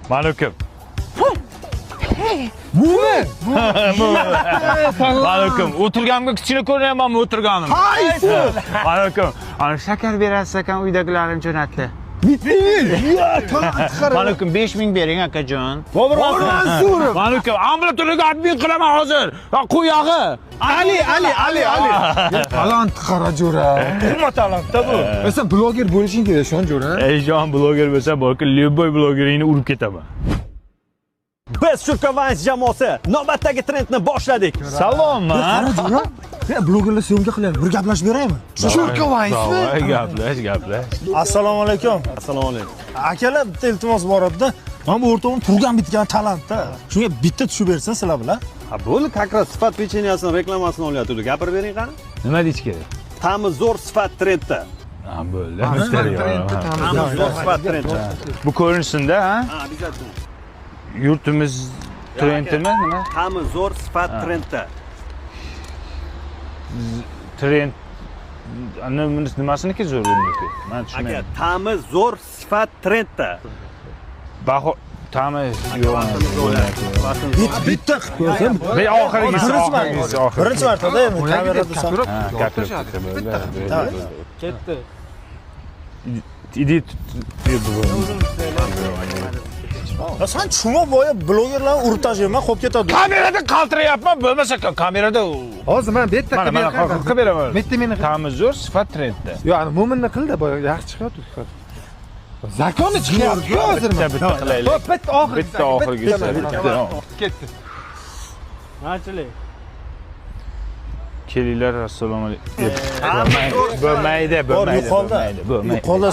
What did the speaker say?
Manukim. Bumi? Manukim. O'tirganimga kichkina ko'rinyapmanmi o'tirganim? Qaysi? Manukim. Ana shakar berasiz ekan, uydagilarim jo'natdi. Bitdimi? Ya, talant qara. Manukim, 5000 bering, akajon. Bobur Mansurov. Manukim, ambulatoriyaga admin qilaman hozir. Ha, qo'yog'i. Ali, Ali, Ali, Ali. Talant qara, jo'ra. Nima talantda bu? Sen bloger bo'lishing kerak, shon, jo'ra. Ey jon, bloger bo'lsa, borki, любой blogeringni urib ketaman. Biz Churka Vines jamoasi navbatdagi trendni boshladik. Salom, Qara, jo'ra. Ya, blogerlar съёмка qilyapti. Bir gaplashib beraymi? Churka Vinesmi? Давай, gaplash, gaplash. Assalomu alaykum. Assalomu alaykum. Akalar, bitta iltimos bor edi. Mana bu o'rtog'im turgan bitgan talantda. Shunga bitta tushib bersin sizlar bilan. Ha, bo'ldi, как раз sifat pechenyasini reklamasini olyapti. Gapirib bering qani. Nima deyish kerak? Ta'mi zo'r, sifat trendda. Ha, bo'ldi. Ta'mi zo'r, sifat trendda. Bu ko'rinsinda, ha? Ha, обязательно. Yurtimiz trendimi, nima? Ta'mi zo'r, sifat trendda. Trend nimasiniki zo'r buniki? Men Aka, tushunmayman. Ta'mi zo'r, sifat trendda. Baho ta'mi yo'q. Vaqtimiz o'lyapti. Vaqtimiz Bitta bitta qilib ko'rsin. Ve oxirgisi, oxirgisi, oxirgisi. Birinchi martada endi kamerada san. Ha, gapirib bo'ldi. Bo'ldi. Ketdi. Иди. Ya san tushunma, boya blogerlarni urib tashlayman, qolib ketadi. Kamerada qaltirayapman, bo'lmasa kamerada. Hozir men bitta Mana, qilib mana, beraman. qilib beraman. Bitta meni qil. Ta'mi zo'r, sifat trendda. Yo'q, ani mo'minni qildi, boya yaxshi chiqyapti sifat. Законы chiqyapti hozir. Bitta, bitta qilaylik. Hop, bitta oxirgisi. Bitta oxirgisi. Bitta. Ketdi. Начали. Kelinglar, assalomu alaykum. Bo'lmaydi, Bor bo'lmaydi, yo'qoldi. bo'lmaydi, bo'lmaydi. Yo'qoldi.